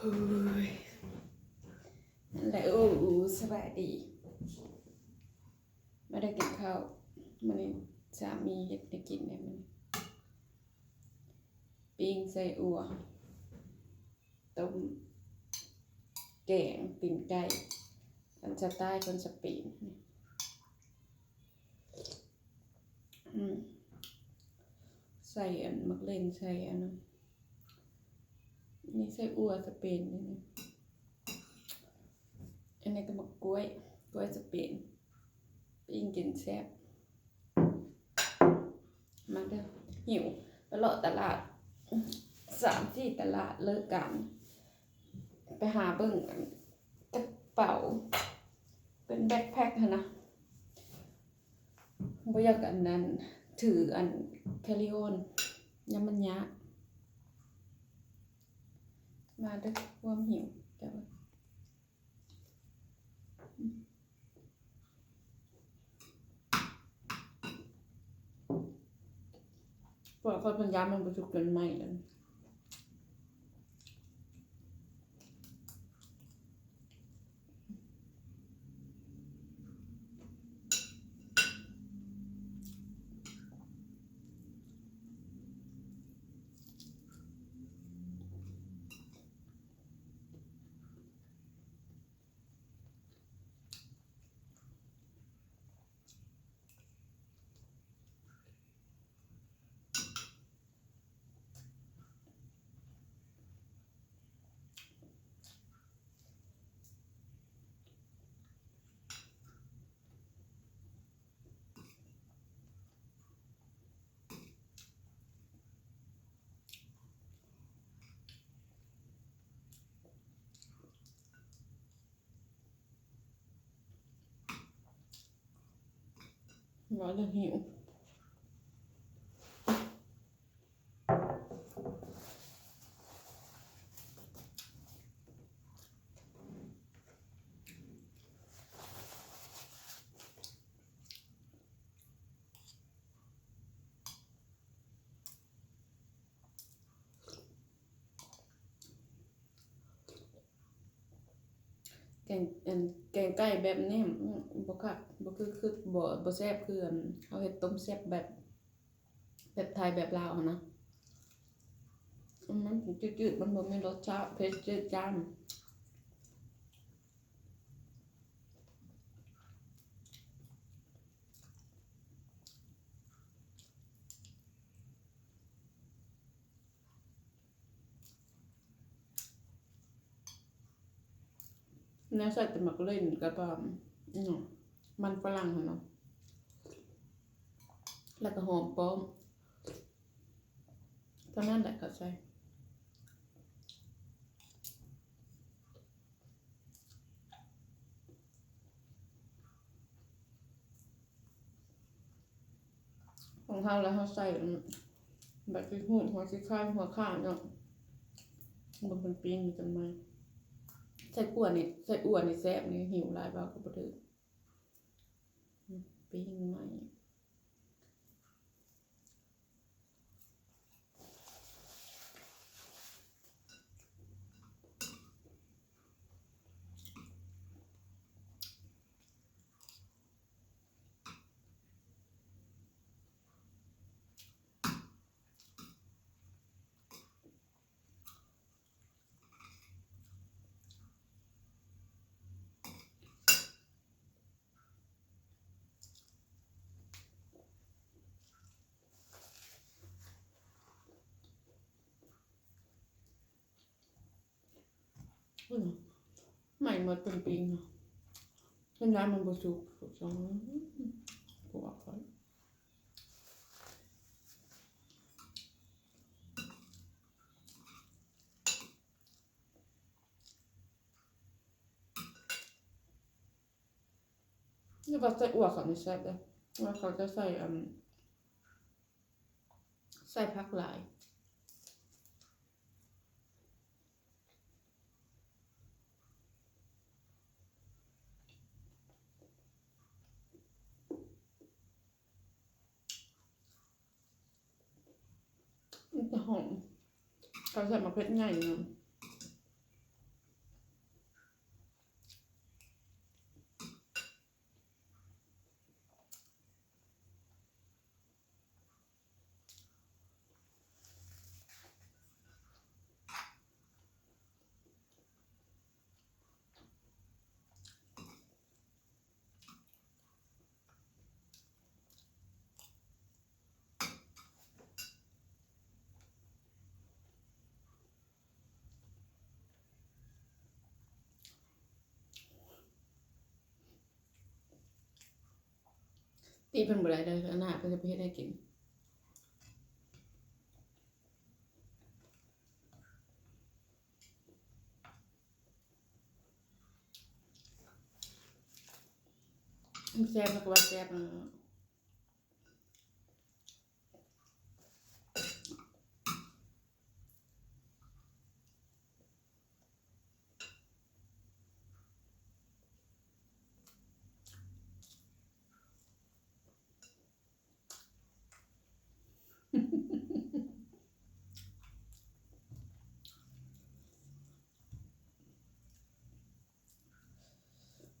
ໂອ້ຍ ນັ້ນແຫຼະ ໂອ້ ສະບາຍດີ ມາເດີກິນເຂົ້າ. ມື້ນີ້ສາມີເຮັດແນວກິນແດ່ມື້ນີ້ ປີ້ງໃສ່ອົ່ວ ຕົ້ມ ແກງຕີນໄກ່ ອັນສະໄຕລ໌ຄົນສະເປນ. ອືມ ໃສ່ອັນໝາກເລັ່ນ ໃສ່ອັນນັ້ນ ນີ້ໃສ່ອົ່ວສະເປນນີ້ ອັນນີ້ກໍໝາກກ້ວຍ ກ້ວຍສະເປນ ປີ້ງກິນແຊບ. ມາເດີ ຫິວ ໄປເລາະຕະຫຼາດ ສາມສີ່ຕະຫຼາດ ເລີກການ ໄປຫາເບິ່ງອັນກະເປົາ ເປັນແບັກແພັກຫັ້ນນະ ບໍ່ຢາກອັນນັ້ນ ຖືອັນແຄຣີອອນ ຢ້ານມັນຍາກ. ມາເດີ ຄວາມຫິວ ເຈົ້າ. ພວກເຂົາເປັນຢານມັນບໍ່ສຸກຈົນໄໝ້ນັ້ນ. ວ່າແລ້ວຫິວ. ແກງ ອັນ ແກງໄກ່ແບບນີ້ ອືມ ບໍ່ຄັກ ບໍ່ຄື ຄື ບໍ່ ບໍ່ແຊບຄື ອັນ ເຮົາເຮັດຕົ້ມແຊບແບບ ແບບໄທແບບລາວຫັ້ນນະ. ອືມ ມັນຈືດໆ ມັນບໍ່ມີລົດຊາດ ເຜັດ ຈືດ ຈ້ານ. ແນວໃສ່ແຕ່ໝາກເລັ່ນກັບ ອາ ຫຍັງ ມັນຝຣັ່ງຫັ້ນເນາະ ແລ້ວກໍຫອມປ້ອມ ເທົ່ານັ້ນແຫຼະເຂົາໃສ່. ຂອງເຮົາລະເຮົາໃສ່ ອັນ ໃບຂີ້ຫູດ ຫົວຂີ້ໄຄ ຫົວຂ່າເນາະ ບໍ່ເປັນປີ້ງຈັງໃໝ່. ໃສ່ຂົ້ວນີ້ ໃສ່ອົ່ວນີ້ແຊບ ນີ້ຫິວຫຼາຍ ເວົ້າກໍບໍ່ຖືກ ປີ້ງໃໝ່. ອືມ ໃໝ່ໝົດເປັນປີ້ງເນາະ ເພິ່ນວ່າມັນບໍ່ສຸກ ພວກເຈົ້າ ອືມ ພວກຂ້ອຍ. ຫຼືວ່າໃສ່ອົ່ວເຂົານີ້ແຊບເດ້ ວ່າເຂົາຈະໃສ່ ອັນ ໃສ່ຜັກຫຼາຍ. ມັນຈະຫອມ ເຂົາໃສ່ໝາກເຜັດໃຫຍ່ນຳ. ທີ່ເພິ່ນບໍ່ໄດ້ເດີ ອັນນັ້ນເພິ່ນຈະໄປເຮັດໃຫ້ກິນ. ແຊບ ແລ້ວກໍວ່າແຊບ. ມ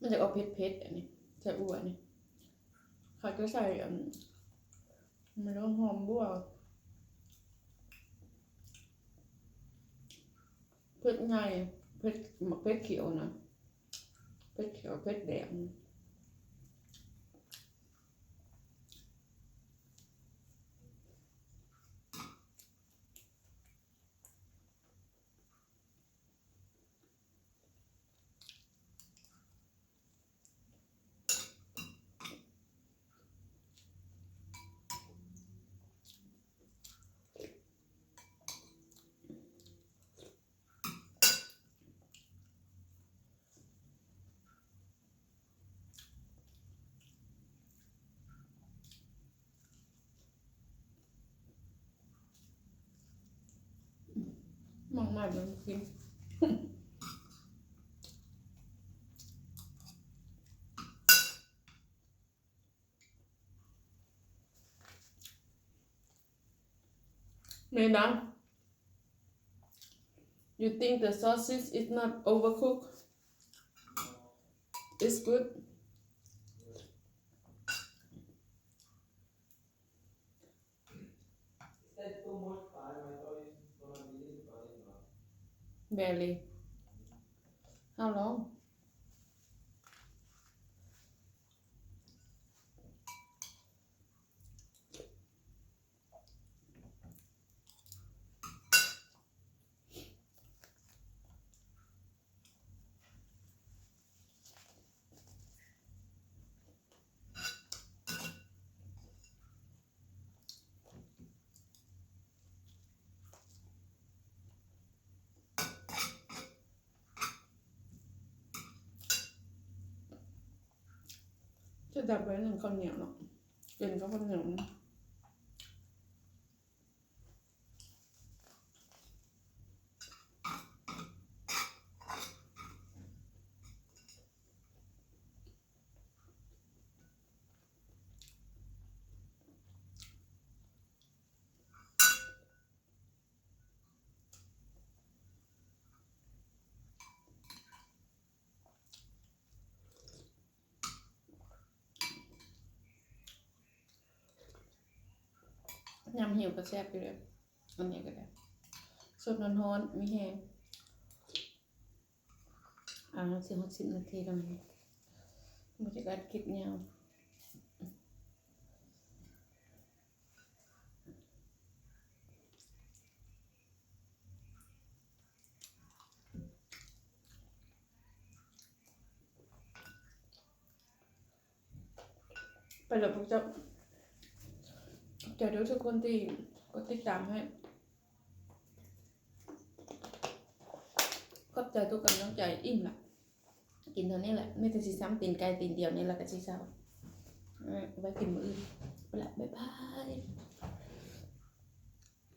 ັນຈະອອກເຜັດໆ ອັນນີ້ ໃສ່ອົ່ວນີ້ ເຂົາຈະໃສ່ ອັນ ມັນເອີ້ນຫອມບົ່ວ ເຜັດໃຫຍ່ ເຜັດ ໝາກເຜັດຂຽວນະ ເຜັດຂຽວ ເຜັດແດງ. ໝາກໄມ້ມັນກິນ ເມດາ you think the sausage is not overcooked? It's good. Barely. How long? ຈະດັບໄວ້ໜຶ້ງເຂົ້າໜຽວເນາະ ກິນກັບເຂົ້າໜຽວ. ຍຳຫິ້ວກໍແຊບຢູ່ເດ້ ອັນນີ້ກໍໄດ້ ສົດຮ້ອນໆ ມີແຮງ. ອ່າ ຊິຮອດສິບນາທີແລ້ວ ບໍ່ຢາກອັດຄລິບຍາວ. ໄປແລ້ວພວກເຈົ້າ ຂອບໃຈເດີທຸກຄົນທີ່ກົດຕິດຕາມໃຫ້ ຂອບໃຈທຸກກຳລັງໃຈ. ອີ່ມລະ ກິນເທົ່ານີ້ແຫຼະ ມີແຕ່ຊິຊ້ຳຕີນໄກ່ຕີນດຽວນີ້ລະກະຊິເຊົາ. ເອີ ໄວ້ກິນມື້ອື່ນ ໄປລະ ບາຍບາຍ.